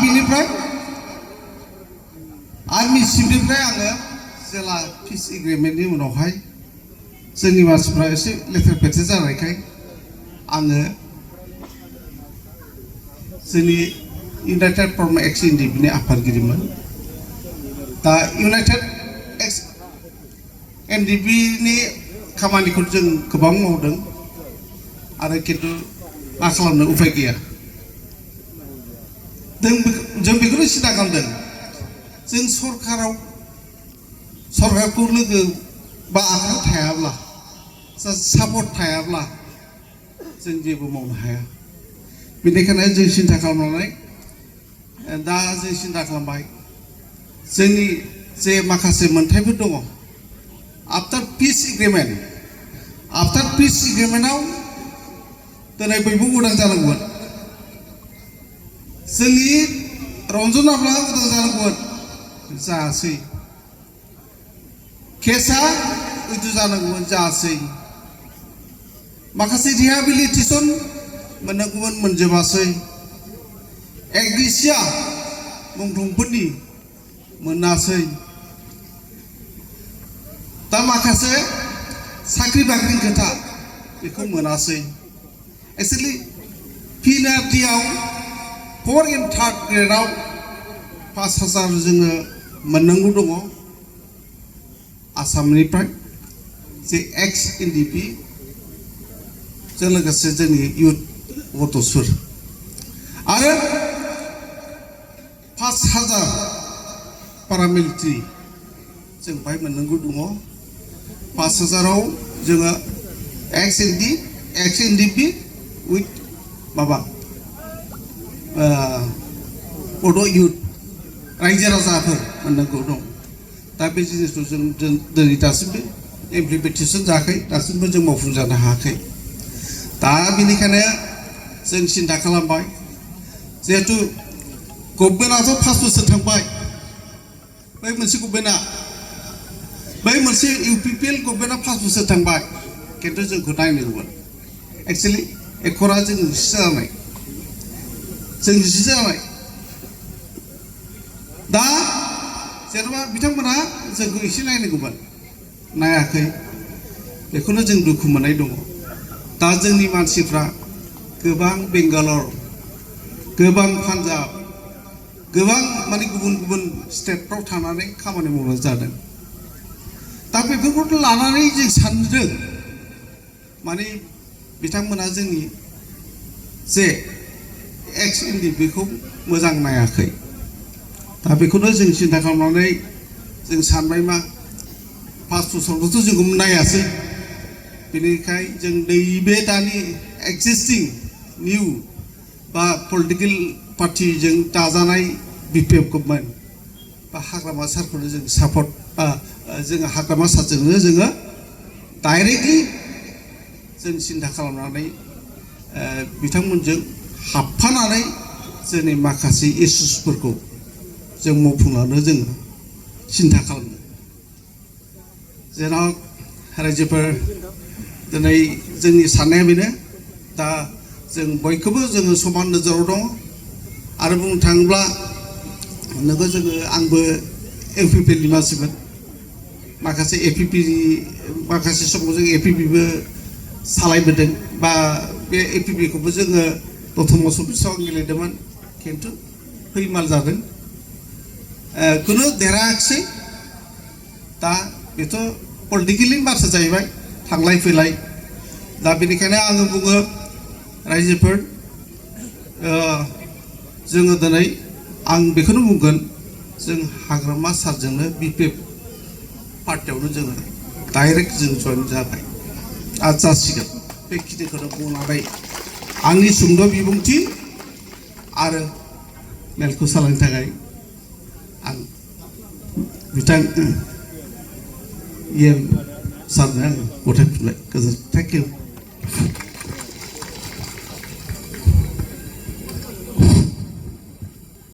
बिनिफ्राय आर्मी चिफनिफ्राय आङो जेला पिस एग्रिमेन्टनि उनावहाय जोंनि मानसिफ्रा एसे लेथेर फेथेर जानायखाय आङो जोंनि इउनाइटेड फर्म एक्स एनडिपिनि आफादगिरिमोन दा इउनाइटेड एक्स एनडिपिनि खामानिखौ जों गोबां मावदों आरो खिन्थु मा खालामनो उफाय गैया जों बेखौनो सिन्था खालामदों जों सरकारखौ लोगो बा आखाइ थायाब्ला सापर्ट थायाब्ला जों जेबो मावनो हाया बेनिखायनो जों सिन्था खालामनानै दा जों सिन्था खालामबाय जोंनि जे माखासे मोनथायफोर दङ आफ्टार पिस एग्रिमेन्टआव दिनै बयबो उदां जानांगौमोन जोंनि रन्जनाब्ला उदां जानांगौमोन जायासै केसआ उइद्र जानांगौमोन जायासै माखासे रिहेबिलिटेसन मोननांगौमोन मोनजोबासै एग्रिसिया मुंख्लंफोरनि मोनासै दा माखासे साख्रि बाख्रिनि खोथा बेखौ मोनासै एक्सुअलि पिएनआरटिआव 4 and 3rd ग्रेडआव 5,000 जोङो मोननांगौ दङ आसामनिफ्राय जे एक्स एनडिपि जों लोगोसे जोंनि इउथ गथ'फोर आरो 5,000 पारामिलिटारि जों बाहाय मोननांगौ दङ 5,000आव जोङो एक्स एनडिपि उइथ माबा बड' इउथ रायजो राजाफोर मोननांगौ दं दा बे जिनिसखौ जों दिनै दासिमबो इमप्लिमेन्टेसन जायाखै दासिमबो जों मावफुंजानो हायाखै दा बेनिखायनो जों सिन्था खालामबाय जिहेतु गभर्नमेन्टआथ' 5 बोसोर थांबाय बै मोनसे इउपिपिएल गभर्नमेन्टआ 5 बोसोर थांबाय खिन्थु जोंखौ नायनांगौमोन एक्सुअलि एकरा जों जिसे जानाय दा जेनेबा बिथांमोना जोंखौ एसे नायनांगौमोन नायाखै बेखौनो जों दुखु मोननाय दङ दा जोंनि मानसिफ्रा गोबां बेंगालर गोबां पान्जाब गोबां माने गुबुन स्टेटफ्राव थानानै खामानि मावनो जादों दा बेफोरखौ लानानै जों सानदों माने बिथांमोना जोंनि जे एक्स एनडिपिखौ मोजां नायाखै दा बेखौनो जों सिन्था खालामनानै जों सानबाय मा 5 बोसोरखौथ' जोंखौ नायासै बेनिखाय जों नैबे दानि एक्जिस्टिं निउ बा पलिटिकेल पार्टिजों दाजानाय बिपिएफ गभर्नमेन्ट बा हाग्रामा सारखौनो जों सापर्ट जोङो हाग्रामा सारजोंनो जोङो डाइरेक्टलि जों सिन्था खालामनानै बिथांमोनजों हाबफानानै जोंनि माखासे इस्युसफोरखौ जों मावफुंलांनो जोङो सिन्था खालामो जेराव रायजोफोर दिनै जोंनि साननाया बेनो दा जों बयखौबो जोङो समान नोजोराव दङ आरो बुंनो थाङोब्ला नोङो जोङो आंबो इउपिपिएलनि मानसिमोन माखासे माखासे समाव जों एपिपिबो सालायबोदों बा बे एपिपिखौबो जोङो दतमा सब्बिसाव गेलेदोंमोन खिन्थु फैमाल जादों खुनु देरहायाखिसै दा बेथ' पलिटिकेलि बाथ्रा जाहैबाय थांलाय फैलाय दा बेनिखायनो आङो बुङो रायजोफोर जोङो दिनै आं बेखौनो बुंगोन जों हाग्रामा सारजोंनो बिपिएफ पार्टियावनो जोङो डाइरेक्ट जों जइन जाबाय आरो जासिगोन बेखिनिखौनो बुंनानै आंनि सुंद' बिबुंथि आरो मेलखौ सालायनो थाखाय आं बिथां सारनो आं गथायफिनबाय गोजोन थेंक इउ